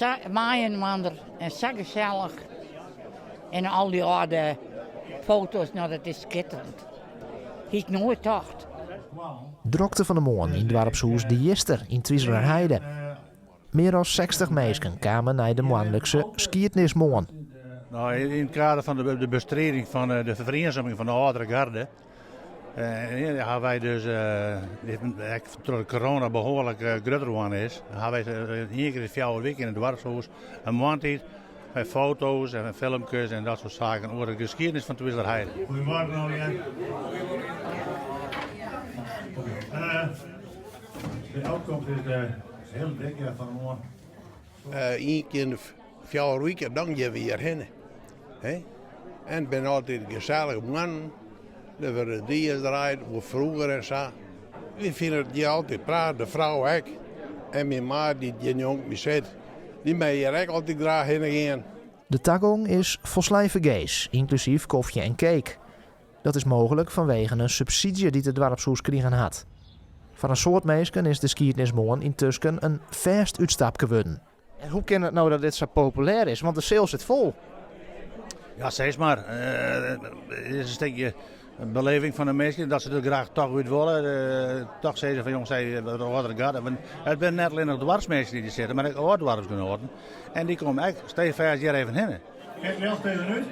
Sa mei-inoar en sa gesellich. En al dy âlde foto's, no dat is skitterend. Hie ik noait tocht. Drokte fan 'e moarn yn doarpshûs De Jister yn Twizelerheide. Mear as 60 minsken kamen nei de moanlikse skiednismoarn. No, yn it kader fan de bestriding fan de feriensuming fan de âldere garde eh, hawwe wy dus, ek troch de corona behoarlik grutter wurden is, hawwe wy ien kear yn de 4 wiken yn it doarpshûs in moarntiid mei foto's en filmkes en dat soart saken oer de geskiednis fan Twizelerheide. Goedemorgen allegear. De outkomst is de hiele dik fan de moarn. Ien kear yn de 4 wike, dan gean we hjir hinne. En it binne altyd gesellige moarnen. Der wurde dies draaid oer froeger en sa. Wy fine it hjir altyd prachtich, de frou ek. En myn maat dy't hjir njonken my sit, dy mei hjir ek altyd graach hinne gean. De tagong is folslein fergees, ynklusyf kofje en cake. Dat is mooglik fanwegen in subsydzje dy't it doarpshûs krigen hat. Foar in soad minsken is de skiednismoarn yntusken in fêst útstapke wurden. En hoe kin it no dat dit sa populêr is? Want de seal sit fol. Ja, sis mar. It is in stikje beleving fan de minsken dat se der graach toch út wolle. Toch sizze fan jonges, hey, de âldere garde. Want it binne net allinnich doarpsminsken dy't der sitte, mar ek âld-doarpsgenoaten. En dy komme ek steefêst hjir even hinne. Kijk, ljocht even út.